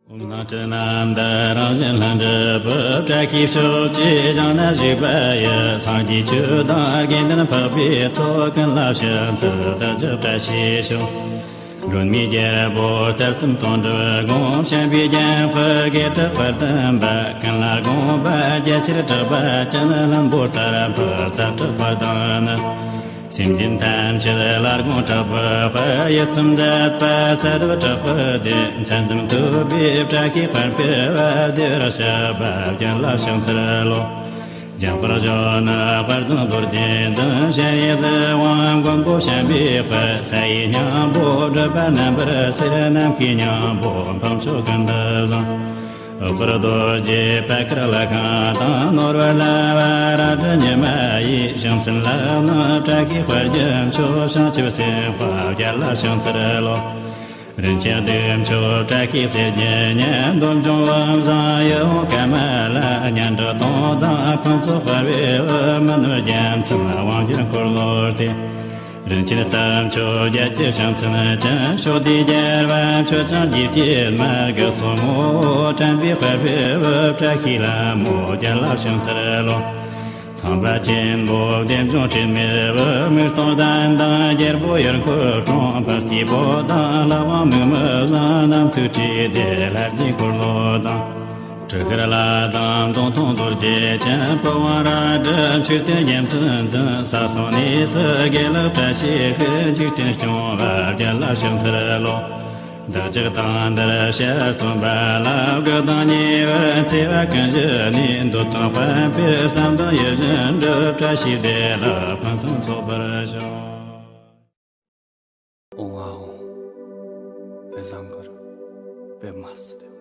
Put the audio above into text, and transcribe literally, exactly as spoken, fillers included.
ལྷ་ཁྲིད་རྣམས་དང་རང་བཞིན་ལྷུན་གྲུབ་པའི། བཀྲ་ཤིས་ཕྱོགས་བཅུའི་ཞིང་ན་བཞུགས་པ་ཡི། སངས་རྒྱས་ཆོས་དང་དགེ་འདུན་འཕགས་པའི་ཚོགས། ཀུན་ལ་ཕྱག་འཚལ་བདག་ཅག་བཀྲ་ཤིས་ཤོག་སྒྲོལ་མའི་རྒྱལ་པོ་རྩ་གཏུམ་དོན་གྲུབ་དགོངས། བྱམས་པའི་རྒྱལ་པོ་དགེ་གྲགས་དཔལ་ལྡན་པ། ཀུན་ལ་དགོངས་པ་རྒྱ་ཆེར་གྲགས་པ་ཅན། ལྷུན་པོ་ལྟར་འཕགས་རྩ་གྲགས་དཔལ་ལྡན་ནི། སེམས་ཅན་ཐམས་ཅད་ལ་དགོངས་གྲགས་པའི་དཔལ། ཡིད་ཙམ་མཛད་པ་རྩ་གྲགས་པའི་སྡེ། མཚན་ཙམ་ཐོས་པས་བཀྲ་ཤིས་དཔལ་འཕེལ་བ། བདེ་བར་གཤེགས་པ་རྒྱལ་ལ་ཕྱག་འཚལ་ལོ། འཇམ་དཔལ་གཞོན་ནུ་དཔལ་ལྡན་རྡོ་རྗེ་འཛིན། སྤྱན་རས་གཟིགས་དབང་མགོན་པོ་བྱམས་པའི་དཔལ། གསལ་བའི་སྙིང་པོ་སྒྲུབ་པ་རྣམ་པར་སེལ། ནམ་མཁའི་སྙིང་པོ་འཕགས་མཆོག་ཀུན་ཏུ་བཟང་། འོད་དཀར་རྡོ་རྗེ་པད་དཀར་ལྷ་ཁང་དང་། ནོར་བུ་ལྷ་བ་རལ་གྲི་ཉི་མ་ཡི། ཕྱག་མཚན་ལ་ནི་བཀྲ་ཤིས་དཔལ་གྱི་མཆོག་བྱང་ཆུབ་སེམས་དཔའ་རྒྱལ་ལ་ཕྱག་འཚལ་ལོ། རིན་ཆེན་གདུགས་མཆོག་བཀྲ་ཤིས་གསེར་གྱི་ཉི། འདོད་འབྱུང་བུམ་བཟང་ཡིད་འོང་ཀ་མ་ལ། སྙན་གྲགས་དུང་དང་ཕུན་ཚོགས་འཕེལ་བའི་འོད། མི་ནུབ་རྒྱལ་མཚན་དབང་སྒྱུར་འཁོར་ལོ་སྟེ། རིན་ཆེན་རྟ་མཆོག་བརྒྱད་ཀྱི་ཕྱག་མཚན་ཅན། ཕྱོགས་དུས་རྒྱལ་བ་མཆོག་ཀྱང་རྗེ་བསྐྱེད་མ། དགུ་སོགས་མོ་དྲན་པའི་དཔལ་བེའུ། བཀྲ་ཤིས་ལྷ་མོ་རྒྱལ་ལ་ཕྱག་འཚལ་ལོ། ཚངས་པ་ཆེན་པོ་བདེ་འབྱུང་དྲི་མེད་བུ། མིག་སྟོང་ལྡན་དང་རྒྱལ་པོ་ཡུལ་འཁོར་གྲོང་། འཕགས་སྐྱེས་པོ་དང་ལྷ་དབང་མིག་མི་བཟང་། རྣམ་ཐོས་ཁྲི་ལྡེ་ལྷ་རྗེ་འཁོར་ལོ་དང་། སྤྲུལ་སྐུ་ལྷ་དང་མདུང་ཐུང་རྡོ་རྗེ་ཅན། ཕུར་དབང་རལ་གྲི་མཆོད་རྟེན་རྒྱལ་མཚན་འཛིན། ས་སོང་གནས་སུ་དགེ་ལེགས་བཀྲ་ཤིས་ཤོག་འཇིག་རྟེན་སྐྱོང་བ་རྒྱལ་ལ་ཕྱག་འཚལ་ལོ། བདག་ཅག་དང་འདིར་ཞལ་རྩོམ་པ་ལ། དགུ་དང་ཉེ་བར་འཚེ་བ་ཀུན་ཞི་ནས། འདོད་དང་དཔལ་འཕེལ་བསམ་དོན་ཡིད་བཞིན་འགྲུབ། བཀྲ་ཤིས་བདེ་ལེགས་ཕུན་སུམ་ཚོགས་པར་ཤོག་ཨོང་ཨ་ཨོང་། པད་བཟང་གུར། པདྨ་སིདྡྷི།